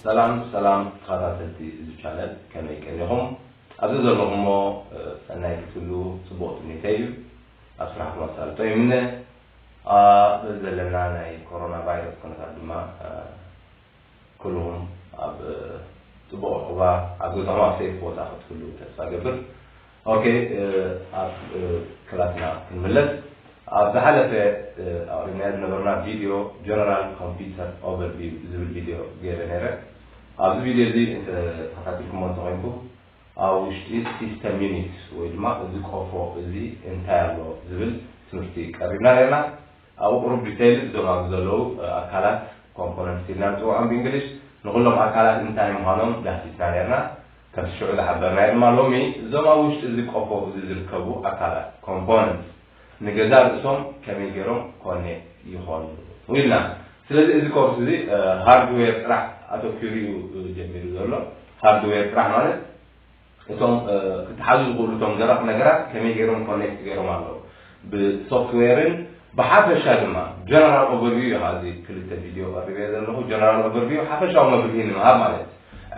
ሰላም ሰላም ተኸታተልቲ እዚ ቻነል፣ ከመይ ቀኒኹም? ኣብዚ ዘለኹሞ፣ እ፣ ሰናይ ክትህሉ ጽቡቕ ትምኒተይ እዩ። ኣብ ስራሕኩም ኣሳልጦ ይምነ። ኣ፣ በዚ ዘለና ናይ ኮሮና ቫይረስ ኩነታት ድማ፣ እ፣ ኩልኹም ኣብ፣ እ፣ ጽቡቕ ዕቑባ፣ ኣብ ገዛኹም ኣብ ሴፍ ቦታ ክትህሉ ተስፋ እገብር። ኦኬ፣ እ፣ ኣብ፣ እ፣ ክላስና ክንምለስ። ኣብ ዝሓለፈ፣ እ፣ ኣቕሪብናዮ ዝነበርና ቪድዮ ጀነራል ኮምፒውተር ኦቨርቪው ዝብል ቪድዮ ገይረ ነይረ። ኣብዚ ቪድዮ እዚ እንተ ተኸታቲልኩሞ እንተኾይንኩም፣ ኣብ ውሽጢ ሲስተም ዩኒት ወይ ድማ እዚ ቆፎ እዚ እንታይ ኣሎ ዝብል ትምህርቲ ቀሪብና ነይርና። ኣብ ቁሩብ ዲቴይል እዞም ኣብዚ ዘለዉ፣ እ፣ ኣካላት ኮምፖነንትስ ኢልና ንፅውዖም ብእንግሊሽ፣ ንኹሎም ኣካላት እንታይ ምዃኖም ዳህሲስና ነይርና። ከምቲ ሽዑ ዝሓበርናዮ ድማ ሎሚ እዞም ኣብ ውሽጢ እዚ ቆፎ እዚ ዝርከቡ ኣካላት ኮምፖነንትስ ንገዛ ርእሶም ከመይ ገይሮም ኮኔክት ይኾኑ ኢልና። ስለዚ እዚ ኮርስ እዚ፣ እ፣ ሃርድዌር ጥራሕ ኣተኲሩ እዩ፣ እ፣ ጀሚሩ ዘሎ። ሃርድዌር ጥራሕ ማለት እቶም፣ እ፣ ክተሓዙ ዝኽእሉ እቶም ደረቕ ነገራት ከመይ ገይሮም ኮኔክት ገይሮም ኣለዉ ብሶፍትዌርን ብሓፈሻ ድማ ጀነራል ኦቨርቪው እዩ። እዚ ክልተ ቪድዮ ቀሪበ ዘለኹ ጀነራል ኦቨርቪው ሓፈሻዊ መብርሂ ንምሃብ ማለት እዩ።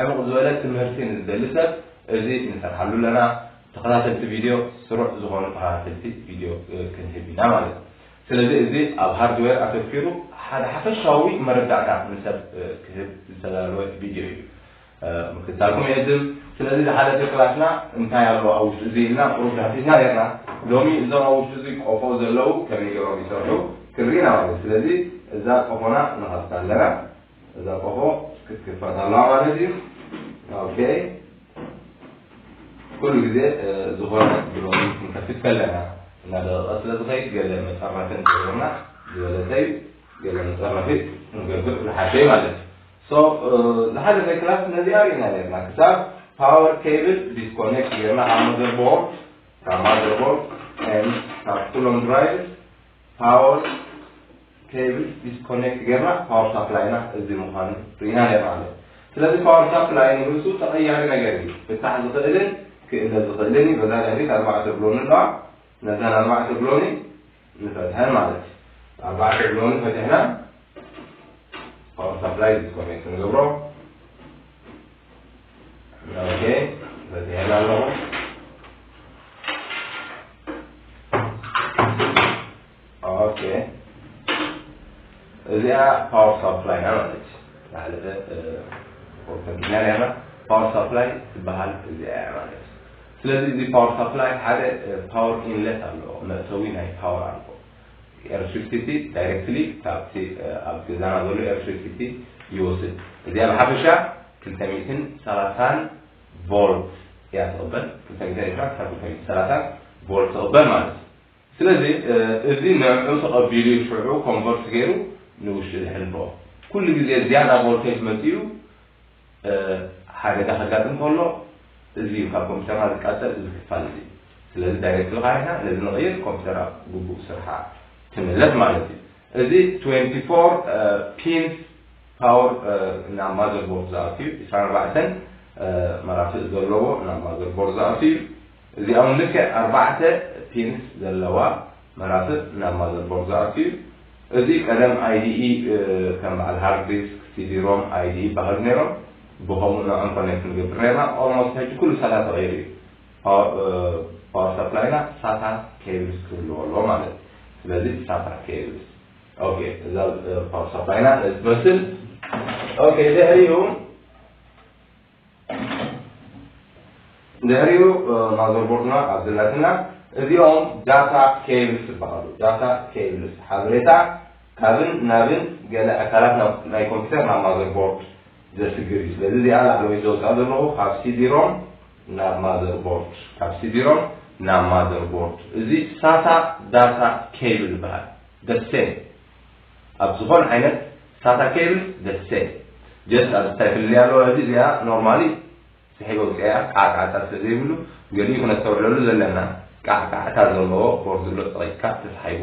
ዕምቕ ዝበለ ትምህርቲ ንዝደሊ ሰብ እዚ ንሰርሓሉ ኣለና። ተኸታተልቲ ቪድዮ ስሩዕ ዝኾኑ ተኸታተልቲ ቪድዮ፣ እ፣ ክንህብ ኢና ማለት እዩ። ስለዚ እዚ ኣብ ሃርድዌር ኣተኲሩ ሓደ ሓፈሻዊ መረዳእታ ንሰብ፣ እ፣ ክህብ ዝተዳለወ ቪድዮ እዩ። እ፣ ምክትታልኩም የድም። ስለዚ ዝሓለፈ ክላስና እንታይ ኣሎ ኣብ ውሽጢ እዚ ኢልና ቁሩብ ዳህሲስና ነርና። ሎሚ እዞም ኣብ ውሽጢ እዚ ቆፎ ዘለዉ ከመይ ገይሮም ይሰርሑ ክንርኢ ኢና ማለት እዩ። ስለዚ እዛ ቆፎና ንኸፍታ ኣለና። እዛ ቆፎ ክትክፈት ኣለዋ ማለት እዩ። ኦኬ። ኩሉ ግዜ፣ እ፣ ዝኾነ ብሎኒ ክንከፍት ከለና እናደቐቐ ስለ ዝኸይድ ገለ መጠርነፊ እንተገይርና ዝበለጸ እዩ። ገለ መጠርነፊ ክንገብር ዝሓሸ እዩ ማለት እዩ። ሶ፣ እ፣ ዝሓለፈ ክላስ ነዚኣ ርኢና ነርና። ክሳብ ፓወር ኬብል ዲስኮኔክት ገይርና ካብ ማዘርቦርድ፣ ካብ ማዘርቦርድ ኤንድ ካብ ኩሎም ድራይቭስ ፓወር ኬብል ዲስኮኔክት ገይርና ፓወር ሳፕላይና እዚ ምዃኑ ርኢና ነርና ማለት እዩ። ስለዚ ፓወር ሳፕላይ ንርእሱ ተቐያሪ ነገር እዩ። ፍታሕ ዝኽእልን ክእለ ዝኽእልን እዩ። በዛ ድሕሪት ኣርባዕተ ብሎኒ ኣለዋ። ነዘን ኣርባዕተ ብሎኒ ንፈትሐን ማለት እዩ። ኣርባዕተ ብሎኒ ፈቲሕና ፓወር ሳፕላይ ዲስኮኔክት ንገብሮ። ኦኬ፣ ፈቲሐን ኣለኹ። ኦኬ፣ እዚኣ ፓወር ሳፕላይና ማለት እዩ። ዝሓለፈ፣ እ፣ ሪፖርት ኣቢልና ነርና። ፓወር ሳፕላይ ትበሃል እዚኣ እያ ማለት እዩ። ስለዚ እዚ ፓወር ሳፕላይ ሓደ፣ እ፣ ፓወር ኢንለት ኣለዎ፣ መእተዊ ናይ ፓወር ኣለዎ። ኤሌክትሪክሲቲ ዳይሬክትሊ ካብቲ፣ እ፣ ኣብ ገዛና ዘሎ ኤሌክትሪክሲቲ ይወስድ። እዚኣ ብሓፈሻ ክልተ ሚእትን ሰላሳን ቮልት እያ ትቕበል። ክልተ ሚእትን ኤርትራ ክሳብ ክልተ ሚእትን ሰላሳን ቮልት ትቕበል ማለት እዩ። ስለዚ፣ እ፣ እዚ ንዕኡ ተቐቢሉ እዩ ሽዑ ኮንቨርት ገይሩ ንውሽጢ ዘሕልፎ። ኩሉ ግዜ ዝያዳ ቮልቴጅ መፂኡ፣ እ፣ ሓደጋ ከጋጥም ከሎ እዚ እዩ ካብ ኮምፒውተርና ዝቃፀል እዚ ክፋል እዚ። ስለዚ ዳይሬክት ልኻሪሕና ነዚ ንቕይር ኮምፒውተር ኣብ ግቡእ ስርሓ ትምለስ ማለት እዩ። እዚ ትዌንቲ ፎር፣ እ፣ ፒንስ ፓወር፣ እ፣ ናብ ማዘርቦርድ ዝኣቱ እዩ። ዕስራን ኣርባዕተን፣ እ፣ መራፍእ ዘለዎ ናብ ማዘርቦርድ ዝኣቱ እዩ። እዚኣ እውን ልክዕ ኣርባዕተ ፒንስ ዘለዋ መራፍእ ናብ ማዘርቦርድ ዝኣቱ እዩ። እዚ ቀደም ኣይዲኢ፣ እ፣ ከም በዓል ሃርድ ዲስክ፣ ሲዲ ሮም፣ ኣይዲኢ ይበሃሉ ነይሮም። ብኸምኡ ንዕኦም ኮኔክት ንገብር ነርና። ኦልሞስት ሕጂ ኩሉ ሳታ ተቐይሩ እዩ። ፓወር፣ እ፣ ፓወር ሳፕላይና ሳታ ኬብልስ ክህልዎ ኣለዎ ማለት እዩ። ስለዚ ሳታ ኬብልስ። ኦኬ፣ እዛ፣ እ፣ ፓወር ሳፕላይና ትመስል። ኦኬ፣ ድሕሪኡ፣ ድሕሪኡ፣ እ፣ ማዘርቦርድና ኣብዚ ኣላትና። እዚኦም ዳታ ኬብልስ ይበሃሉ። ዳታ ኬብልስ፣ ሓበሬታ ካብን ናብን ገለ ኣካላት ናብ፣ ናይ ኮምፒውተር ናብ ማዘርቦርድ ዘስግር እዩ። ስለዚ እዚኣ ላዕለወይ ዘውፅኣ ዘለኹ ካብ ሲዲ ሮም ናብ ማዘርቦርድ፣ ካብ ሲዲ ሮም ናብ ማዘርቦርድ። እዚ ሳታ ዳታ ኬብል ይበሃል። The same። ኣብ ዝኾነ ዓይነት ሳታ ኬብል the same። ጀስት ኣብዚ እንታይ ፍልልይ ኣለዎ? እዚ እዚኣ ኖርማሊ ስሒበ ውፅኣ እያ፣ ቃዕቃዕታ ስለ ዘይብሉ፣ ገሊኡ ክነስተውዕለሉ ዘለና፣ ቃዕቃዕታ ዘለዎ ቦርድ ኣሎ፣ ፀቒጥካ ተሳሒቡ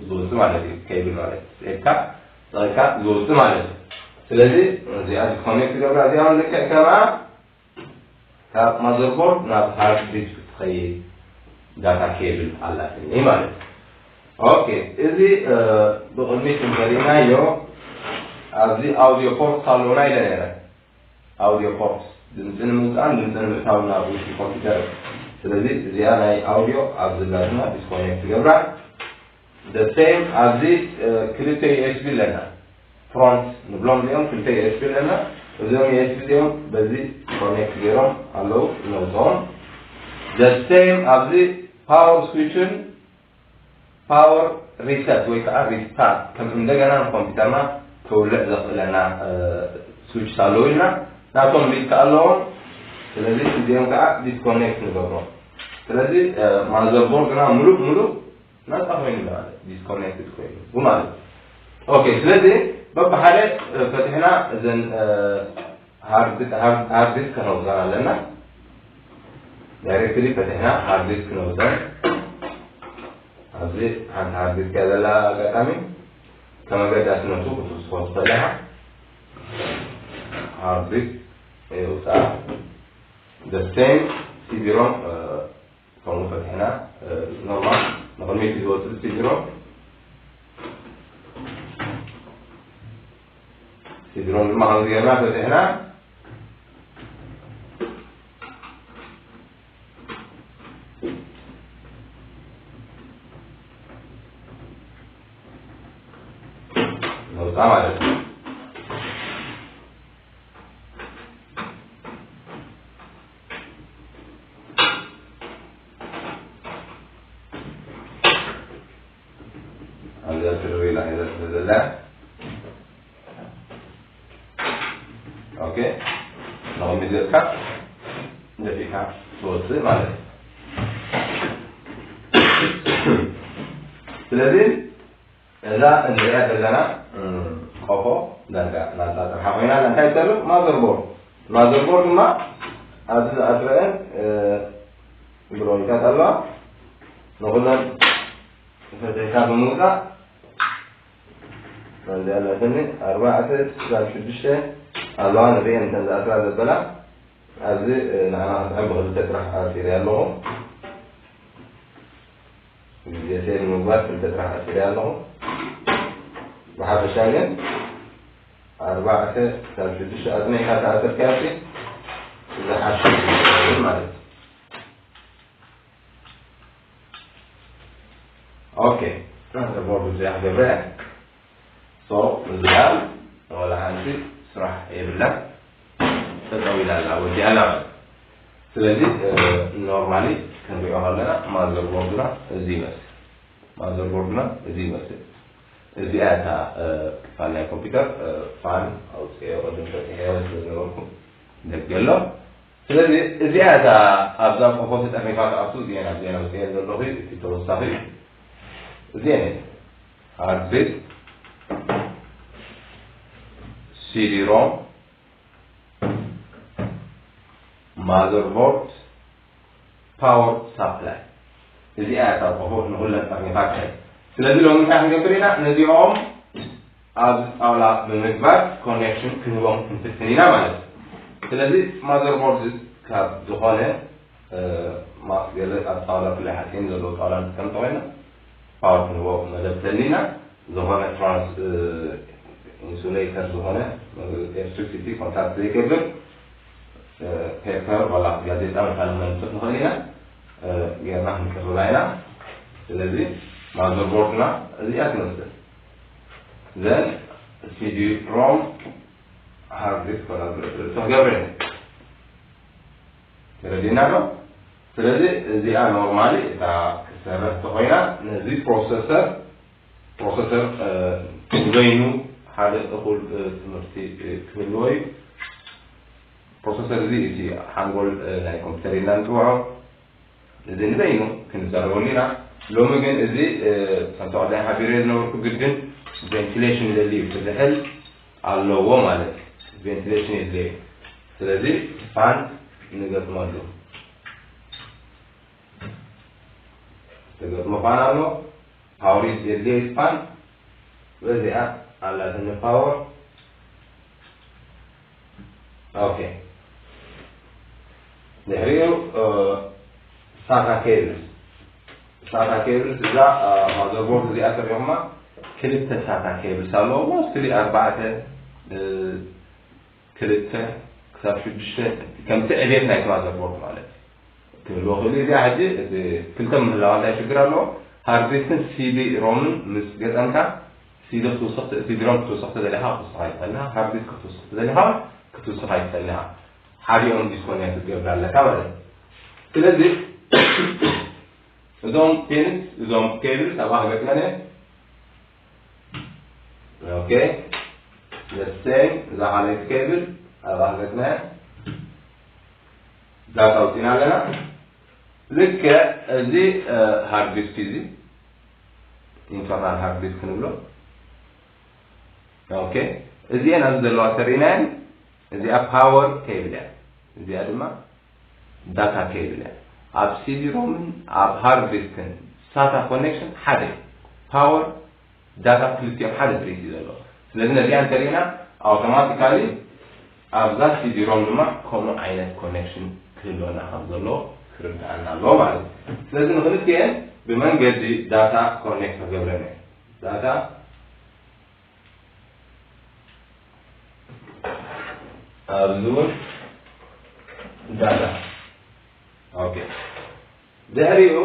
ዝወፅእ ማለት እዩ። ኬብል ማለት ፀቒጥካ፣ ፀቒጥካ ዝወፅእ ማለት እዩ። ስለዚ እዚኣ ዲስኮኔክት ገብራ፣ እዚኣ እውን ልክዕ ከምኣ ካብ ማዘርቦርድ ናብ ሃርድ ዲስክ ትኸይድ ዳታ ኬብል ኣላትኒ ማለት እዩ። ኦኬ፣ እዚ ብቕድሚት እንተሪእናዮ ኣብዚ ኣውዲዮ ፖርት ኣለውና ኢለ ነረ። ኣውዲዮ ፖርት ድምፂ ንምውፃእን ድምፂ ንምእታውን ናብ ውሽጢ ኮምፒውተር። ስለዚ እዚኣ ናይ ኣውዲዮ ኣብ ዝላትና ዲስኮኔክት ትገብራ። ደሴም ኣብዚ ክልተ ዩኤስቢ ኣለና። ፍሮንት ንብሎም እዚኦም ክልተ ዩኤስቢ ኣለና። እዚኦም ዩኤስቢ እዚኦም በዚ ኮኔክት ገይሮም ኣለዉ ነውፅኦም። ደሴም ኣብዚ ፓወር ስዊችን ፓወር ሪሰት ወይ ከዓ ሪስታርት ከም እንደገና ንኮምፒውተርና ከውልዕ ዘኽእለና ስዊች ኣለዉ ኢልና ናቶም ሊድ ኣለዎም። ስለዚ እዚኦም ከዓ ዲስኮኔክት ንገብሮም። ስለዚ ማዘርቦርድና ሙሉእ ሙሉእ ናፃ ኮይኑ ማለት ዲስኮኔክትድ ኮይኑ ማለት። ኦኬ፣ ስለዚ በብሓደ ፈትሕና እዘን ሃርድ ዲስክ ከነውፀን ኣለና። ዳይሬክትሊ ፈትሕና ሃርድ ዲስክ ነውፀን። ኣብዚ ሓንቲ ሃርድ ዲስክ እያ ዘላ። ኣጋጣሚ ከም ኣገዳስነቱ ክትውስኾ ትኽእል ኢኻ። ሃርድ ዲስክ የውፅኣ። ደሴም ሲዲ ሮም ከምኡ ፈትሕና ኖርማል ንቕድሚት ዝወፅእ ሲዲ ሮም ሲዲ ሮም ድማ ከምዚ ጌርና ፈትሕና ነውፃ ማለት እዩ። ኣብዚኣ ትርር ኢላ ሒዛ ስለ ዘላ ኦኬ ንቕድሚት ገፅካ ደፊእካ ትወፅእ ማለት እዩ። ስለዚ እዛ እንሪኣ ዘለና ቆፎ ዳርጋ ናታ ጥርሓ ኮይና እንታይ ትሰርሕ ማዘርቦርድ ማዘርቦርድ ድማ ኣብዚ ዝኣስረአን ብሮኒታት ኣለዋ ንኩለን ፈትሕካ ብምውፃእ ናዚ ኣለትኒ ኣርባዕተ ስሳብ ሽዱሽተ ኣለዋ ንሪኤን እተን ዝኣስራ ዘበላ ኣብዚ ንዓና ክትዕብ ብክልተ ጥራሕ ኣሲረ ኣለኹ ግዜ ሴል ንምግባር ክልተ ጥራሕ ኣሲረ ኣለኹ ብሓፈሻ ግን ኣርባዕተ ስሳብ ሽዱሽተ ኣፅኒዕካ ተኣሰርካዮሲ ዝሓሽ ማለት እዩ ኦኬ ማዘርቦርድ እዚኣ ክገብረ እያ ሶ እዚኣ ወላ ሓንቲ ስራሕ የብላ ተጠዊላ ኣላ ወዲኣ ኣላ ማለት ስለዚ ኖርማሊ ክንሪኦ ከለና ማዘርቦርድና እዚ ይመስል ማዘርቦርድና እዚ ይመስል እዚኣ እታ ክፋል ናይ ኮምፒውተር ፋን ኣውፅኦ ቅድም ፈትሐዮ ስለዝነበርኩ ደገ ኣሎ ስለዚ እዚኣ እታ ኣብዛ ቆፎ ተጠርኒፋ ትኣቱ እዚአን ኣብዚአን ኣውፅአን ዘለኹ እቲ ተወሳኺ እዩ እዚአን እየን ሃርድ ዲስክ ሲዲ ሮም ማዘርቦርድ ፓወር ሳፕላይ እዚኣ እያ እታ ቆፎ ንኩለን ጠርኒፋ ትሕዝ ስለዚ ሎሚ እንታይ ክንገብር ኢና ነዚኦም ኣብዚ ጣውላ ብምግባር ኮኔክሽን ክንህቦም ክንፍትን ኢና ማለት እዩ። ስለዚ ማዘርቦርድ ካብ ዝኾነ ማስ ገለ ኣብ ጣውላ ብፍላይ ሓፂን ዘለዎ ጣውላ ንጥቀም እንተኮይና ፓወር ክንህቦ መደብ ተሊና ዝኾነ ትራንስ ኢንሱሌተር ዝኾነ ኤሌክትሪክሲቲ ኮንታክት ዘይገብር ፔፐር ዋላ ጋዜጣ ወይ ካልእ ነምፅእ ንኽእል ኢና ጌርና ክንቅርባ ኢና። ስለዚ ማዘርቦርድና እዚኣ ትመስል። ዘን ሲዲ ሮም ሃርድ ዲስክ ኮላቦሬተር እቶ ክገብረ ተረዲና ዶ? ስለዚ እዚኣ ኖርማሊ እታ ክሰርሕ ተኮይና ነዚ ፕሮሰሰር ፕሮሰሰር ንበይኑ ሓደ እኹል ትምህርቲ ክህልዎ እዩ። ፕሮሰሰር እዚ እቲ ሓንጎል ናይ ኮምፒተር ኢልና ንፅውዖ እዚ ንበይኑ ክንዛረበሉ ኢና። ሎሚ ግን እዚ ከምቲ ቀዳይ ሓቢረ ዝነበርኩ ግድን ቬንቲሌሽን ይደሊ እዩ። ክዝሕል ኣለዎ ማለት እዩ። ቬንቲሌሽን የድልዮ እዩ። ስለዚ ፋን ንገጥመሉ። ተገጥሞ ፋን ኣሎ። ፓወር የድልዮ እዩ ፋን። በዚኣ ኣላትኒ ፓወር። ኦኬ። ድሕሪኡ ሳታ ኬብልስ ሳታ ኬብልስ እዛ ማዘርቦርድ እዚኣ ተሪኹማ ክልተ ሳታ ኬብልስ ኣለዎ። ሞስትሊ ኣርባዕተ ክልተ ክሳብ ሽዱሽተ ከምቲ ዕቤት ናይቲ ማዘርቦርድ ማለት እዩ ክህልዎ ክእሉ። እዚኣ ሕጂ እቲ ክልተ ምህላዋ እንታይ ሽግር ኣለዎ? ሃርድ ዲስክን ሲዲ ሮምን ምስ ገጠምካ ሲዲ ክትውስኽ ሲዲ ሮም ክትውስኽ ተደሊኻ ክትውስኽ ኣይትኽእልን ኢኻ። ሃርድ ዲስክ ክትውስኽ ተደሊኻ ክትውስኽ ኣይትኽእልን ኢኻ። ሓዲኦም ዲስኮኔክት ክትገብር ኣለካ ማለት እዩ። ስለዚ እዞም ፒንስ እዞም ኬብልስ ኣብኣ ክገጥመን እየ። ኦኬ the same እዛ ካልኣይቲ ኬብል ኣብኣ ክገጥመ እያ። ዳታ ኣውፂና ኣለና። ልክዕ እዚ ሃርድ ዲስክ እዚ ኢንተርናል ሃርድ ዲስክ ንብሎ። ኦኬ እዚአን ኣብዚ ዘለዋ ተሪናየን እዚኣ ፓወር ኬብል እያ። እዚኣ ድማ ዳታ ኬብል እያ። ኣብ ሲዲ ሮምን ኣብ ሃርድ ዲስክን ሳታ ኮኔክሽን ሓደ እዩ። ፓወር ዳታ ክልቲኦም ሓደ ትሪት እዩ ዘለዎ። ስለዚ ነዚኣ እንተሪእና ኣውቶማቲካሊ ኣብዛ ሲዲ ሮም ድማ ከምኡ ዓይነት ኮኔክሽን ክህልወና ከም ዘሎ ክርድኣና ኣለዎ ማለት እዩ። ስለዚ ንክልቲኤን ብመንገዲ ዳታ ኮኔክት ክገብረን እየ። ዳታ ኣብዚ እውን ዳታ ኦኬ። ድሕሪኡ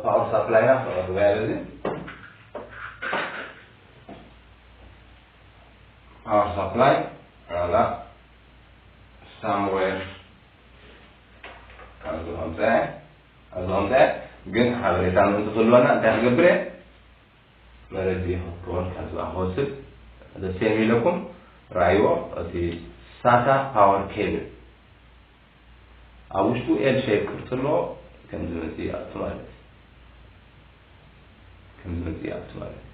ፓወር ሳፕላይና ክቐርብ እያ። እዚ ፓወር ሳፕላይ ኣላ ሳምዌር ኣብዚ ከምፀ ኣብዚ ከምፀ ግን ሓበሬታ ምእንቲ ክህልወና እንታይ ክገብር እየ? መረዲ ክወርድ ካብዚ ክወስድ ደሴም ኢለኩም ራእይዎ። እቲ ሳታ ፓወር ኬብል ኣብ ውሽጡ ኤል ሼፕ ቅርፂ ኣለዎ። ከምዚ መፅእ ይኣቱ ማለት እዩ። ከምዚ መፅእ ይኣቱ ማለት እዩ።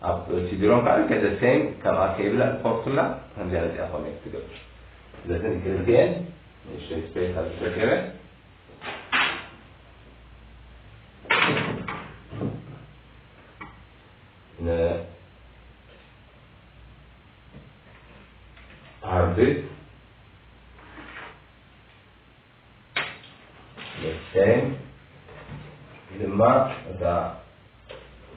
ኣብ ሲዲ ሮም ከዓ ልክዕ ደሴም ከምኣ ኬብል ፖርትላ ከምዚኣ መፅኣ ኮኔክት ትገብር። ስለዚ ክልቲኤን ንእሽተይ ስፔስ ኣብ ዝፈቀደ ን ሃርድ ዲስክ ደሴም ድማ እታ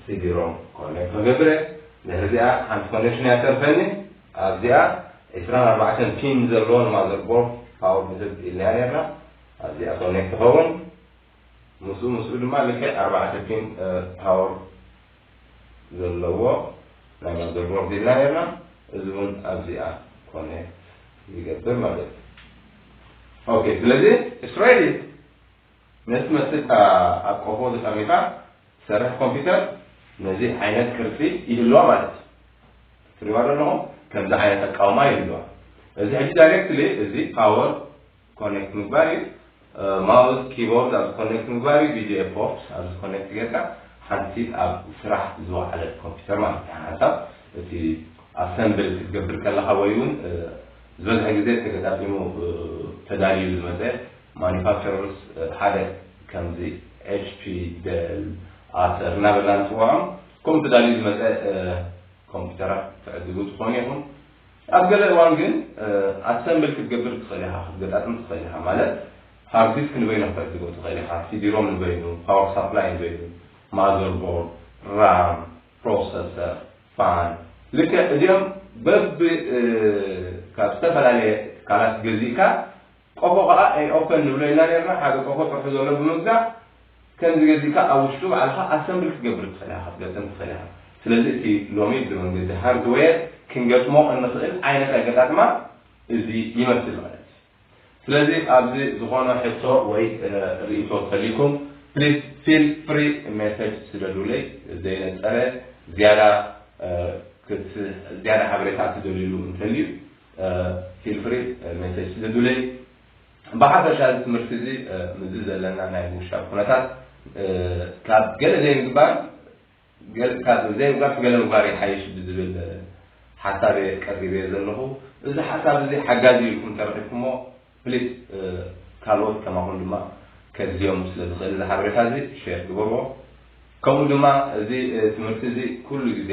ሲዲ ሮም ኮኔክት ክገብር እየ። ድሕሪ እዚኣ ሓንቲ ኮኔክሽን እያ ተርፈኒ። ኣብዚኣ ዕስራን ኣርባዕተን ፒን ዘለዎ ንማዘርቦርድ ፓወር ክህብ ኢልና ነርና። ኣብዚኣ ኮኔክት ትኸውን። ምስኡ ምስኡ ድማ ልክዕ ኣርባዕተ ፒን ፓወር ዘለዎ ናይ ማዘርቦርድ ኢልና ነርና። እዚ እውን ኣብዚኣ ኮኔክት ይገብር ማለት እዩ። ኦኬ ስለዚ ኢትስ ሬዲ። ነቲ መስል ኣብ ቆፎ ዝቀሚካ ትሰርሕ ኮምፒውተር ነዚ ዓይነት ቅርፂ ይህልዋ ማለት እዩ። ትሪዋ ዘለኹም ከምዚ ዓይነት ኣቃውማ ይህልዋ። እዚ ሕጂ ዳይሬክትሊ እዚ ፓወር ኮኔክት ምግባር እዩ። ማውስ ኪቦርድ ኣብዚ ኮኔክት ምግባር እዩ። ቪዲዮ ፖርት ኣብዚ ኮኔክት ጌርካ ሓንቲ ኣብ ስራሕ ዝወዓለት ኮምፒውተር ማለት እዩ። ሓንሳብ እቲ ኣሰምብል ክትገብር ከለካ ወይ እውን ዝበዝሐ ግዜ ተገጣጢሙ ተዳልዩ ዝመፀ ማኒፋክቸረርስ ሓደ ከምዚ ኤች ፒ፣ ደል፣ ኣሰር እናበልና ንፅውዖም ከምኡ ተዳልዩ ዝመፀ ኮምፒውተራት ትዕድጉ ትኾኑ ኢኹም። ኣብ ገለ እዋን ግን ኣሰምብል ክትገብር ትኽእል ኢኻ፣ ክትገጣጥም ትኽእል ኢኻ። ማለት ሃርድ ዲስክ ንበይኑ ክትዕድጎ ትኽእል ኢኻ፣ ሲዲ ሮም ንበይኑ፣ ፓወር ሳፕላይ ንበይኑ፣ ማዘርቦርድ፣ ራም፣ ፕሮሰሰር፣ ፋን ልክዕ እዚኦም በብ ካብ ዝተፈላለየ ትካላት ገዚእካ ቆፎ ከዓ ኦፐን ንብሎ ኢና ነርና። ሓደ ቆፎ ጥርሑ ዘሎ ብምግዛእ ከምዚ ገዚእካ ኣብ ውሽጡ ባዕልኻ ኣሰምብል ክትገብር ትኽእል ኢኻ፣ ክትገጥም ትኽእል ኢኻ። ስለዚ እቲ ሎሚ ብመንገዲ ሃርድዌር ክንገጥሞ እንኽእል ዓይነት ኣገጣጥማ እዚ ይመስል ማለት እዩ። ስለዚ ኣብዚ ዝኾነ ሕቶ ወይ ርእይቶ ተሊኩም ፕሊዝ ፊል ፍሪ ሜሴጅ ስደዱለይ። ዘይነፀረ ዝያዳ ዝያዳ ሓበሬታ ትደልዩሉ እንተልዩ ፊል ፍሪ ሜሴጅ ስደዱለይ። ብሓፈሻ እዚ ትምህርቲ እዚ ምዚ ዘለና ናይ ምውሻብ ኩነታት ካብ ገለ ዘይምግባር ካብ ዘይምግባር ገለ ምግባር ይሓይሽ ብዝብል ሓሳብ እየ ቀሪበ ዘለኹ። እዚ ሓሳብ እዚ ሓጋዚ ኢልኩም ተረኺብኩሞ ፕሊስ ካልኦት ከማኹም ድማ ከግዝዮም ስለ ዝኽእል እዚ ሓበሬታ እዚ ሼር ግበርዎ። ከምኡ ድማ እዚ ትምህርቲ እዚ ኩሉ ግዜ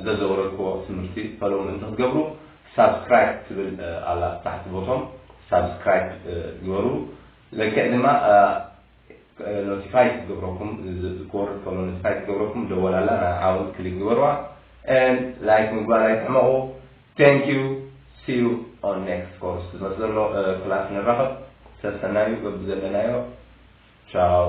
ዘዘወረድክዎ ትምህርቲ ፈለዉ ምእንቲ ክትገብሩ ሳብስክራይብ ትብል ኣላ ታሕቲ ቦቶም ሳብስክራይብ ግበሩ። ለክዕ ድማ ኖቲፋይ ክገብረኩም ክወርድ ከሎ ኖቲፋይ ክገብረኩም ደወል ኣላ። ንዓውን ክሊክ ግበርዋ። And like ምግባር ኣይትሕመቑ። Thank you. See you on next course። ዝመጽእ ዘሎ ክላስ ንራኸብ። ሰሰናዩ በብዘለናዮ። ቻው።